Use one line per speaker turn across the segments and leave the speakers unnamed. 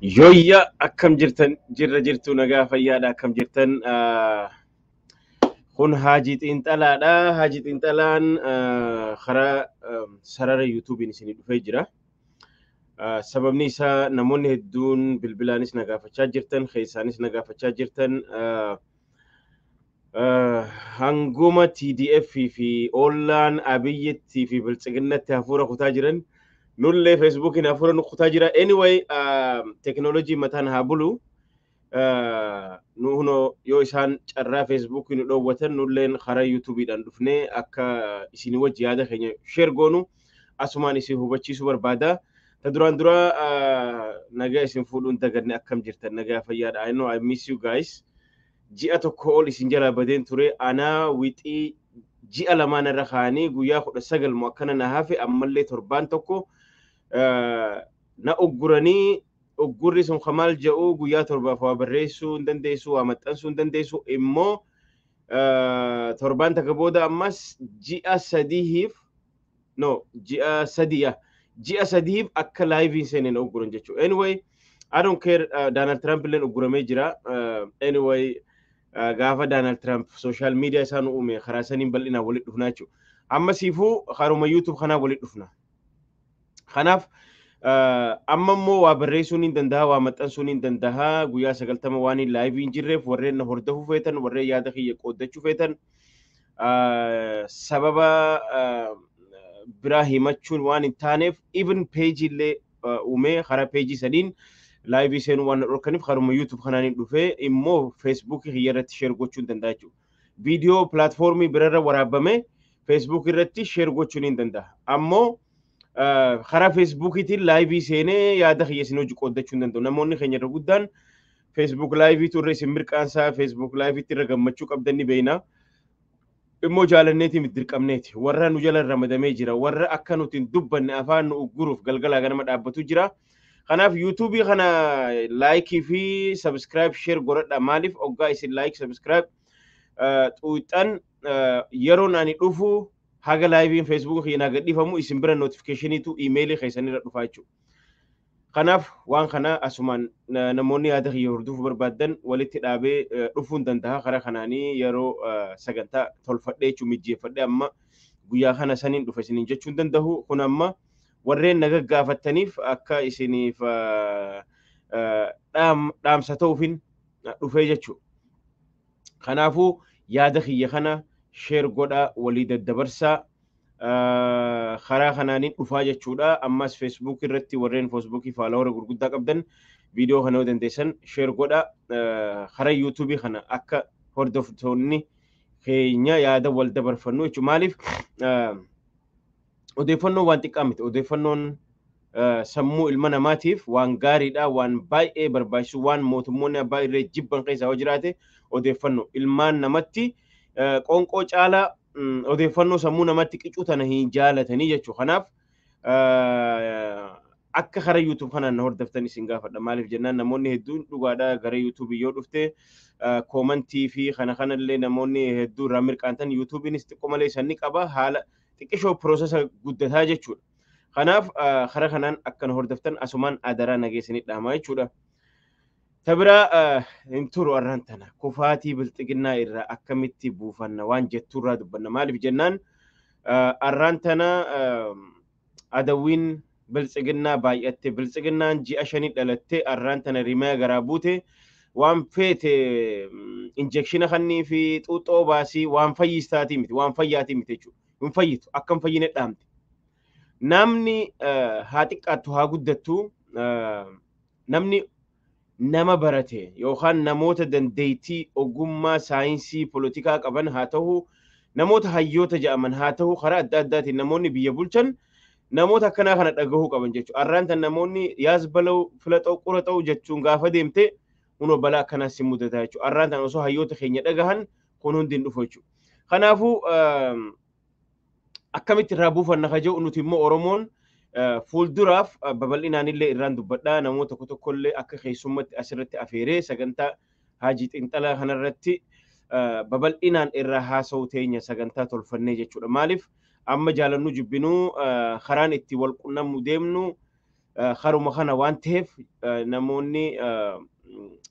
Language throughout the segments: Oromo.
Yooyya, akkam jirtan? Jirra jirtu, nagaa fayyaadha? Akkam jirtan? Kun Haajii Xiinxalaadha. Haajii Xiinxalaan karaa sarara YouTube'n isinii dhufee jira. Sababni isaa namoonni hedduun bilbilaanis na gaafachaa jirtan, keessaanis na gaafachaa jirtan. Hanguma TDF fi ollaan Abiyyitti fi Biltsiginnatti hafuura kutaa jiran, nullee Facebookiin hafuura nu kutaa jira. Anyway, teknoolojii mataan haa bulu. Nu hunoo yoo isaan carraa Facebookii nu dhoowwatan, nulleen karaa YouTubeidhaan dhufnee akka isinii wajji yaada keenya share goonu asumaan isin hubachiisuu barbaada. Ta duraan dura nagaa isin fuudhuun daganne. Akkam jirtan? Nagaa fayyaadha? I know I miss you guys. Ji'a 1 ol isin jalaa badeen ture. Anaa wixii ji'a 2n irra kaanii guyyaa 19 moo akkana na hafe. Ammallee torbaan 1 na ugguranii. Uggurri sun kamaal jedhu, guyyaa 7f waa barreessuu hin dandeessu, waa maxxansuu hin dandeessu. Immoo torbaan 1 booda ammas ji'a 3f, no, ji'a 3 yaa, ji'a 3f akka liveiin seeneen na ugguran jechuudha. Anyway, I don't care. Donald Trump illee ugguramee jira. Anyway, gaafa Donald Trump social media isaan uume karaa saniin bal'inaan walitti dhufna jechuudha. Amma siifuu karuma YouTube kanaa walitti dhufna. Kanaaf amma immoo waa barreessuun hin danda'a, waa maxxansuun hin danda'a. Guyyaa 90 waan hin liveii hin jirreef, warreen na hordofuu feetan, warreen yaada kiyya qooddachuu feetan, sababa biraa himachuun waan hin taaneef, even pageii illee uumee karaa pageii saniin liveii seenuu waan na dhorkaniif, karuma YouTube kanaan hin dhufee immoo Facebookii kiyya irratti share gochuu hin danda'a jechuudha. Viidiyoo platformii birarra waraabame Facebook irratti share gochuun hin danda'a. Ammoo karaa Facebookiitiin liveii seenee yaada kiyya isin hojii qooddachuu hin danda'u. Namoonni keenya irra guddaan Facebook liveiitu irra isin mirqaansaa, Facebook liveiitti irra gammachuu qabdan ni beekna. Immoo jaalanneeti miti, dirqamneeti. Warra nu jala ramadamee jira. Warra akka nuti hin dubbanne afaan nu ugguruuf galgalaa ganama dhaabbatu jira. Kanaaf YouTubeii kana likeii fi subscribe, share godhadha. Maaliif? Oggaa isin like, subscribe xuuxxan, yeroon ani dhufu haga liveiin Facebook kiyya naa gadhiifamu isin bira notificationiitu emailii keessanirra dhufaa jechuudha. Kanaaf waan kana asumaan namoonni yaada kiyya hordofuu barbaaddan walitti dhaabee dhufuu hin danda'a. Karaa kanaanii yeroo sagantaa tolfadhee jechuun mijjeeffadhee amma guyyaa kana saniin dhufa isiniin jechuu hin danda'u. Kun amma warreen na gaggaafattaniif akka isiniif dhaamsa ta'uufin dhufee jechuudha. Kanaafuu yaada kiyya kana share godhaa, walii daddabarsaa, karaa kanaaniin dhufaa jechuudha. Ammas Facebook irratti warreen Facebookii followera gurguddaa qabdan viidiyoo kana yoo dandeessan share godhaa. Karaa YouTubeii kana akka hordoftoonni keenya yaada wal dabarfannu jechuudha. Maaliif? Odeeffannoon waan xiqqaa miti. Odeeffannoon sammuu ilma namaatiif waan gaariidha, waan baay'ee barbaachisu, waan mootummoonni abbaa irree jibban keessaa yoo jiraate odeeffannoo. Ilmaan namatti qoonqoo caalaa odeeffannoo sammuu namatti qicuu tana hin jaalatanii jechuudha. Kanaaf akka karaa YouTube kanaan na hordoftan isin gaafadha. Maaliif jennaan, namoonni hedduun dhugaadhaa gara YouTubeii yoo dhufte commentii fi kana kanallee namoonni hedduu irraa mirqaantan. YouTubeiinis xiqqoo malee isaan ni qaba, haala xiqqishoo processa guddataa jechuudha. Kanaaf karaa kanaan akka na hordoftan asumaan adaraa nageessinii dhaamaa jechuudha. Ta biraa hin turu. Arraan tana kufaatii Bilxiginnaa irraa akkamitti buufanna waan jettuurraa dubbanna. Maaliif jennaan, arraan tana adawwiin Bilxiginnaa baay'atte. Bilxiginnaan ji'a 5 dhalattee arraan tana rimaa garaa buute. Waan feete injectiona kannii fi xuuxxoo baasii, waan fayyistaatii miti, waan fayyaatii miti jechuudha. Hin fayyitu, akka hin fayyine dhaamte. Namni haa xiqqaattu haa guddattu, namni nama barate yookaan namoota dandeettii ogummaa saayinsii polotikaa qaban haa ta'u, namoota hayyoota jedhaman haa ta'u, karaa adda addaatiin namoonni biyya bulchan namoota akkanaa kana dhagahuu qaban jechuudha. Arraan tan namoonni yaas bala'u filaxoo quraxoo jechuun gaafa deemte kunoo balaa akkanaas si mudata jechuudha. Arraan tan osoo hayyoota keenya dhagahan kun hundi hin dhufu jechuudha. Kanaafuu akkamitti irraa buufanna ka jedhu, nuti immoo Oromoon fuulduraaf babal'inaan illee irraan dubbadhaa. Namoota tokko tokkollee akka keessummatti asirratti afeeree sagantaa Haajii Xiinxalaa kanarratti babal'inaan irraa haasa'u teenya sagantaa tolfannee jechuudha. Maaliif? Amma jaalannu jibbinuu karaan itti wal qunnamnu deemnu Haruma kana waan ta'eef namoonni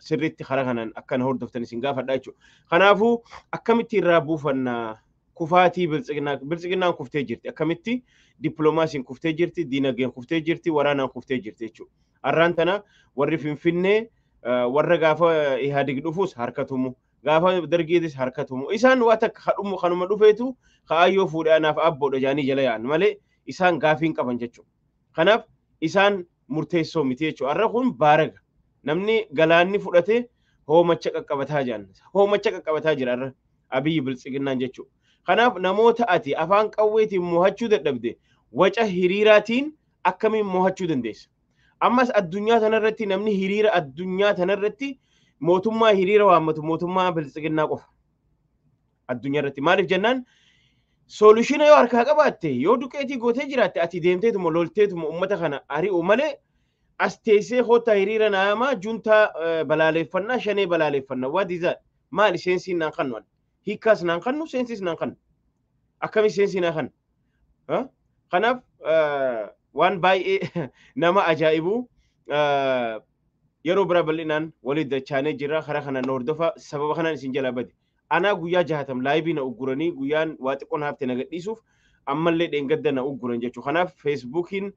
sirriitti karaa kanaan akkana hordoftan isin gaafadha jechuudha. Kanaafuu akkamitti irraa buufanna kufaatii biltsiginnaa? Biltsiginnaan kuftee jirti. Akkamitti dippiloomaasiin kuftee jirti, diinagdeen kuftee jirti, waraanaan kuftee jirti jechuudha. Har'aan tana warri Finfinnee warra gaafa Ihaadig dhufus harkatumu. Gaafa Dargiitis harkatumu. Isaan waa takka kadhumu kanuma dhufeetu ka'aayyoo fuudhee anaaf abboodha jaanii jala yaa'an malee isaan gaafii hin qaban jechuudha. Kanaaf isaan murteessoo miti jechuudha. Har'a kun baaraga. Namni galaanni fudhatee hoomacha qaqqabataa jiran. Hoomacha qaqqabataa jira har'a Abiyyi biltsiginnaan jechuudha. Kanaaf namoota ati afaan qawweetiin mo'achuu dadhabde waca hiriiraatiin akkamiin mo'achuu dandeessa? Ammas addunyaa tanarratti namni hiriira addunyaa tanarratti mootummaa hiriira waammatu mootummaa biltsiginnaa qofa. Addunyaa irratti maaliif jennaan, solution yoo harkaa qabaatte, yoo duqeetii gootee jiraatte, ati deemteetuma lolteetuma uummata kana ari'u malee as teessee koottaa hiriira naamaa, juntaa balaaleeffannaa, shanee balaaleeffannaa, what is that? Maali seensiin naan kannu? Hiikkaas naan kannu, seensiis naan kannu, akkami seensii naan kannu? Kanaaf waan baay'ee nama ajaa'ibu yeroo bira bal'inaan waliin dachaanee jira. Karaa kanaan hordofa. Sababa kanaan isin jalaa bade. Anaa guyyaa 60 live na ugguranii, guyyaan waa xiqqoon hafte na gadhiisuuf ammallee dheengadda na ugguran jechuudha. Kanaaf Feesbuukiin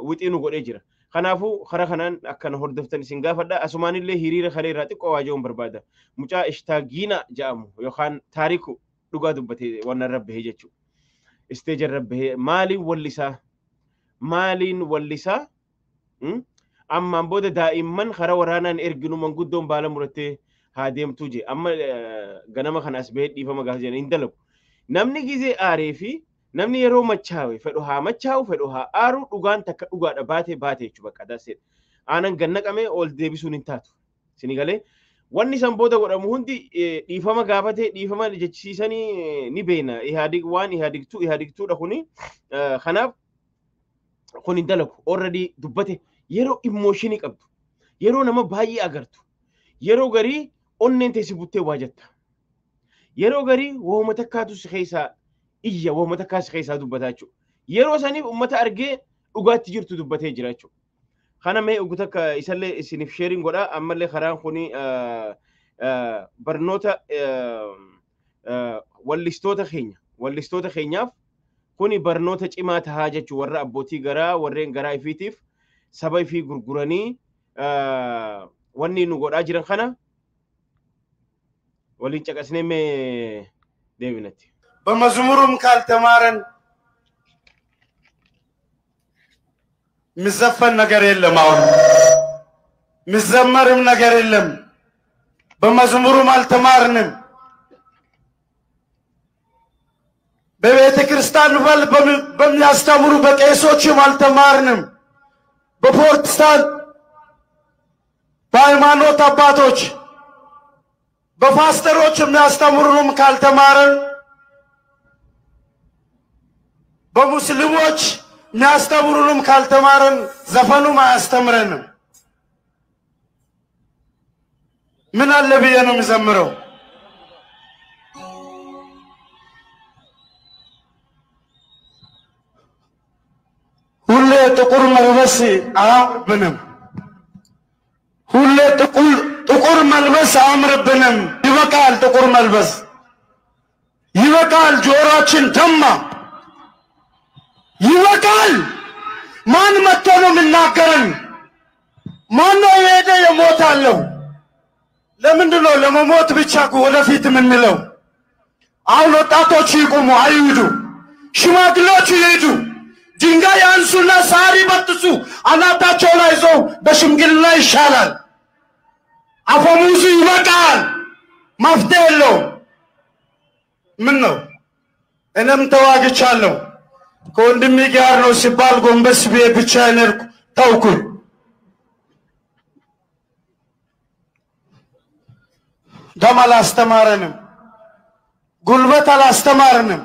wixii nu godhee jira. Kanaafuu karaa kanaan akkana hordoftan isin gaafadha. Asumaanillee hiriira kalee irraa xiqqoo waa jechuun barbaada. Mucaa Ishtaagiina jedhamu yookaan Taariku dhugaa dubbatee waan irra bahee jechuudha. Stage irra bahee maaliin wallisaa? Maaliin wallisaa? Ammaan booda daa'imman karaa waraanaan erginu, manguddoon baala murattee haa deemtuu je. Amma ganama kana as bahee dhiifama gaafa jedhan hin dalagu. Namni gizee aaree fi namni yeroo machaawe, fedhu haa machaa'u, fedhu haa aaru, dhugaan takka dhugaadha, baatee baatee jechuudha, bakka daseedha. Aanan gannaqamee ol deebisuun hin taatu. Sini galee wanni san booda godhamu hundi dhiifama gaafatee dhiifama jechisiisanii ni beena. Ihaadig waan Ihaadigtuu Ihaadigtuudha kuni. Kanaaf kun hin dalagu. Already dubbate. Yeroo emotion qabdu, yeroo nama baay'ee agartu, yeroo garii onneen teessi buttee waa jetta. Yeroo garii wooma takkaatu si keessaa iyya, wooma takkaa si keessaa dubbataa jechuudha. Yeroo saniif uummata argee dhugaatti jirtu dubbatee jira jechuudha. Kana mee ugu takka isallee isiniif sharing godha. Ammallee karaan kuni barnoota wallistoota keenya, wallistoota keenyaaf kuni barnoota cimaa tahaa jechuudha. Warra abbootii garaa, warreen garaa ifiitiif saba ifii gurguranii wanni nu godhaa jiran kana waliin caqasnee mee deebinatti.
በመዝሙሩም ካልተማረን የሚዘፈን ነገር የለም። አሁን የሚዘመርም ነገር የለም። በመዝሙሩም አልተማርንም። በቤተ ክርስቲያን በሚያስተምሩ በቄሶችም አልተማርንም። በፕሮቴስታንት በሃይማኖት አባቶች በፓስተሮች የሚያስተምሩንም ካልተማረን፣ በሙስሊሞች የሚያስተምሩንም ካልተማረን ዘፈኑም አያስተምረንም። ምን አለ ብዬ ነው የሚዘምረው? ሁሌ ጥቁር መልበስ አያምርብንም። ሁሌ ጥቁር መልበስ አያምርብንም። ይበቃል፣ ጥቁር መልበስ ይበቃል። ጆሮአችን ደማ። ይበቃል። ማን መጥቶ ነው የሚናገረን? ማን ነው የሄደ የሞታለሁ? ለምንድን ነው ለመሞት ብቻ ወደፊት የምንለው? አሁን ወጣቶቹ ይቁሙ፣ አይሂዱ። ሽማግሌዎቹ ይሂዱ። ድንጋይ ያንሱና ሳር ይበጥሱ። አናታቸው ላይ ይዘው በሽምግልና ይሻላል። አፈሙዙ ይበቃል። መፍትሄ የለውም። ምን ነው እኔም ተዋግቻለሁ። ከወንድሜ ጋር ነው ሲባል ጎንበስ ብዬ ብቻዬን ሄድኩ፣ ተውኩኝ። ደም አላስተማረንም፣ ጉልበት አላስተማረንም።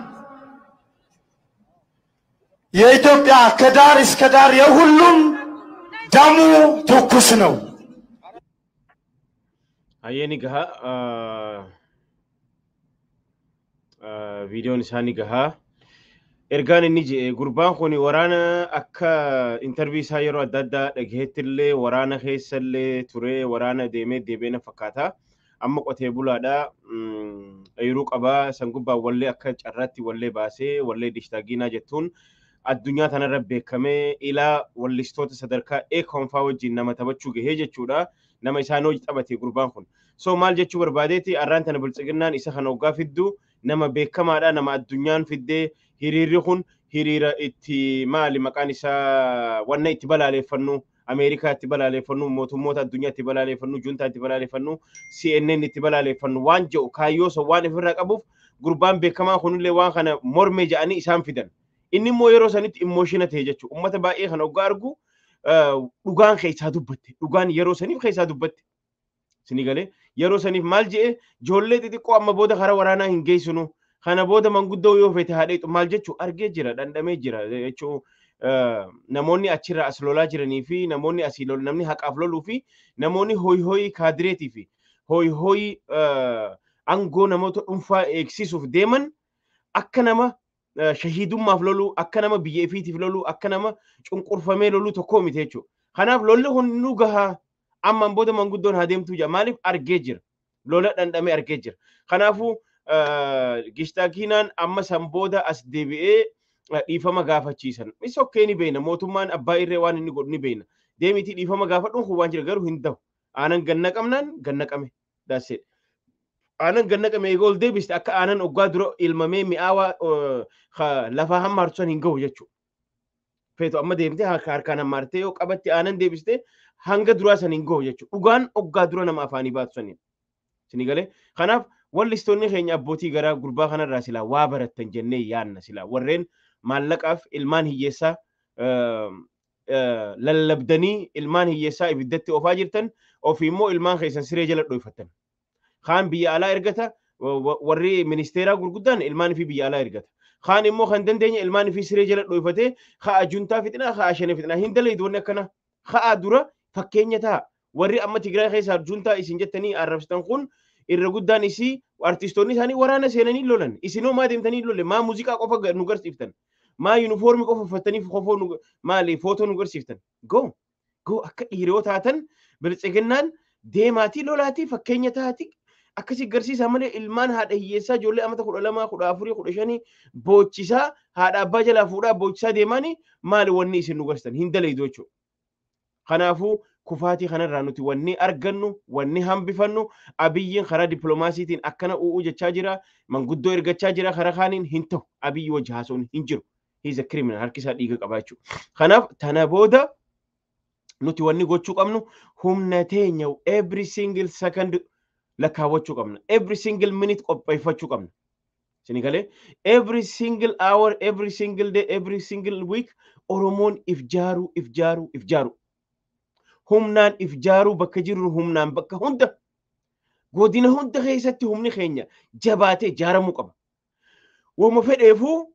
የኢትዮጵያ ከዳር እስከ ዳር የሁሉም ደሙ ትኩስ ነው።
Hayyee, ni gaha. Viidiyoon isaa ni gaha. Ergaan inni jedhe, gurbaan kun waraana akka interview isaa yeroo adda addaa dhagaheettillee waraana keessallee ture, waraana deemee deebi'ee na fakkaata. Amma qotee bulaadha. Ooyiruu qabaa. San gubbaa wallee akka carraatti wallee baasee, wallee Dishtaagiinaa jettuun addunyaa tanarra beekamee, ilaa wallistoota sadarkaa eekonfaa wajjin nama taphachuu gahee jechuudha. Nama isaan hojii taphate gurbaan kun. So maal jechuu barbaadeeti, arraan tana Biltsiginnaan isa kana hoggaa fiddu nama beekamaadha, nama addunyaan fiddee. Hiriirri kun hiriira itti maali maqaan isaa, wanna itti balaaleffannu, Ameerikaa itti balaaleffannu, mootummoota addunyaa itti balaaleffannu, juntaa itti balaaleffannu, CNN itti balaaleffannu waan jedhu kaayyoo san waan ofirraa qabuuf, gurbaan beekamaa kunillee waan kana mormee jedhanii isaan fidan. Inni immoo yeroo sanitti emotion ta'e jechuudha. Uummata baay'ee kana hoggaa argu dhugaan keessaa dubbatte. Dhugaan yeroo saniif keessaa dubbatte. Sini galee, yeroo saniif maal jedhe? Ijoollee xixiqqoo amma booda karaa waraanaa hin geessinu. Kana booda manguddoo yoo feete haadheetu maal jechuu argee jira, dhandhamee jira jechuu. Namoonni achirra as lolaa jiranii fi namoonni asii lolu, namni haqaaf loluu fi namoonni hoyi hoyi kaadireetii fi hoyi hoyi aangoo namoota dhuunfaa eegsisuuf deeman akka nama shahiidummaaf loluu, akka nama biyya ifiitiif loluu, akka nama cunqurfamee loluu tokko miti jechuudha. Kanaaf lolli kun nu gahaa, ammaan booda manguddoon haa deemtuu jira. Maaliif? Argee jira. Lola dhandhamee argee jira. Kanaafuu Gishtaakинaan amma san booda as deebi'ee dhiifama gaafachiisan. Isa okay, ni beekna, mootummaan abbaa irree waan inni godhu ni beekna. Deemitii dhiifama gaafadhuun kun waan jira, garuu hin ta'u. Aanan ganna qabnaan ganna qame. That's it. Aanan ganna qame eegoo ol deebiste akka aanan oggaa dura ilmamee mi'aawaa lafaa hamma hartu san hin gahu jechuudha. Feetu amma deemtee harkaan hammaartee yoo qabatte aanan deebiste hanga duraa san hin gahu jechuudha. Dhugaan oggaa dura nama afaanii baatu saniin. Isinii galee? Kanaaf wallistoonni keenya abbootii garaa gurbaa kanarraa silaa waa barattan jennee yaanna. Silaa warreen maallaqaaf ilmaan hiyyeessaa lallabdanii ilmaan hiyyeessaa ibiddatti oofaa jirtan, ofii immoo ilmaan keessan siree jala dhoyfattan. Kaan biyya alaa ergata, warri ministeeraa gurguddaan ilmaan fi biyya alaa ergata. Kaan immoo kan dandeenye ilmaan fi siree jala dhoyfatee ka'a juntaa fixinaa, ka'a shanii fixinaa hin dalaydu wanni akkana. Ka'a dura fakkeenya ta'a. Warri amma Tigraay keessaa juntaa isin jettanii arrabsitan kun irra guddaan isii artistoonni isaanii waraana seenanii lolan. Isinoo maa deemtanii lolle? Maa muuziqaa qofa nu garsiiftan? Maa yuunifoormii qofa uffatanii qofoo nu maali footoo nu garsiiftan? Go go, akka dhiiroo taatan Biltsiginnaan deemaatii lolaatii fakkeenya taati akkasii garsiisaa malee, ilmaan haadha hiyyeessaa ijoollee amata 12, 14, 15 boochisaa, haadha abbaa jalaa fuudhaa boochisaa deemaanii maali wanni isin nu garsiisan? Hin dalaydu jechuudha. Kanaafuu kufaatii kanarraa nuti wanni argannu, wanni hambifannu, Abiyyiin karaa dippiloomaasiitiin akkana u'uu jechaa jira, manguddoo ergachaa jira, karaa kaaniin hin ta'u. Abiyyi wajji haasa'uun hin jiru. He is a criminal, harki isaa dhiiga qaba jechuudha. Kanaaf tana booda nuti wanni gochuu qabnu humna teenya every single second lakkaawwachuu qabna. Every single minute qopheeffachuu qabna. Isinii galee? Every single hour, every single day, every single week Oromoon if jaaruu, if jaaruu, if jaaruu. Humnaan if jaaruu, bakka jirru humnaan, bakka hunda, godina hunda keessatti humni keenya jabaatee ijaaramuu qaba. Wama fedheefuu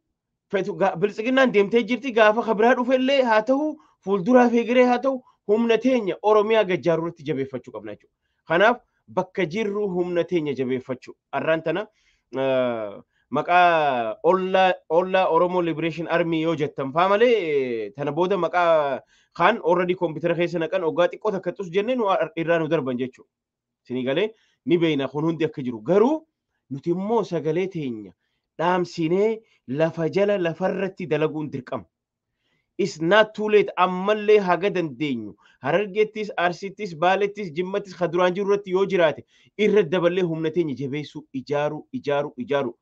Biltsiginnaan deemtee jirti, gaafa kabiraa dhufellee haa ta'u, fuulduraa feegiree haa ta'u, humna teenya Oromiyaa gajjaaruu irratti jabeeffachuu qabna jechuudha. Kanaaf bakka jirru humna teenya jabeeffachuu. Arraan tana maqaa ollaa Oromoo Liberation Army yoo jettan faa malee, tana booda maqaa kaan already koompitara keessa naqan, oggaa xiqqoo takka xus jennee nu irraa nu darban jechuudha. Isinii galee? Ni beekna kun hundi akka jiru. Garuu nuti immoo sagalee teenya dhaamsinee lafa jala lafarratti dalaguun dirqama. It's not too late, ammallee haga dandeenyu Harargeettis, Arsiittis, Baalettis, Jimmattis ka duraan jiru irratti yoo jiraate irra daballee humna teenya jabeessuu, ijaaruu, ijaaruu, ijaaruu.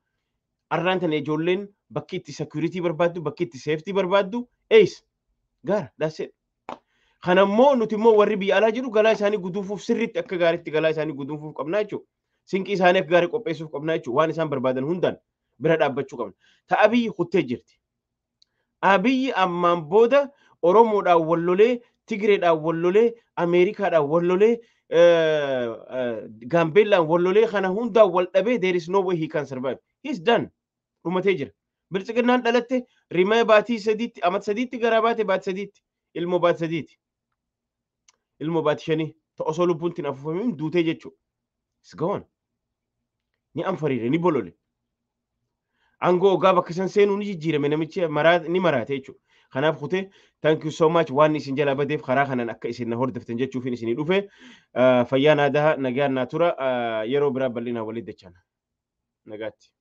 Arraan tana ijoolleen bakki itti security barbaaddu, bakki itti safety barbaaddu eessa? Gaara, that's it. Kanammoo nuti immoo warri biyya alaa jiru galaa isaanii guduunfuuf, sirriitti akka gaariitti galaa isaanii guduunfuuf qabnaa jechuudha. Sinqii isaanii akka gaarii qopheessuuf qabnaa jechuudha. Waan isaan barbaadan hundaan bira dhaabbachuu qabna. Ta Abiyyi kuttee jirti. Abiyyi ammaan booda Oromoodhaan wal lolee, Tigireedhaan wal lolee, Ameerikaadhaan wal lolee, Gaambeellaan wal lolee, kana hundaan wal dhabee, there is no way he can survive. He is done. Dhumatee jira. Biltsiginnaan dhalatte rimee baatii 3tti, amata 3tti garaa baate, baatii 3tti, ilmoo baatii 3ti. Ilmoo baatii 5 ta osoo lubbuun ittiin afuufamin duutee jechuudha. It's gone. Ni anfariire, ni bolole. Aangoo ogaa bakka san seenuu ni jijjiirame, namichi ni maraate jechuudha. Kanaaf kutee, thank you so much. Waan isin jalaa badeef karaa kanaan akka isin na hordoftan jechuufin isinii dhufe. Fayyaa naa daha, nagaan naa tura, yeroo biraa bal'inaan walitti dachana. Nagaatti.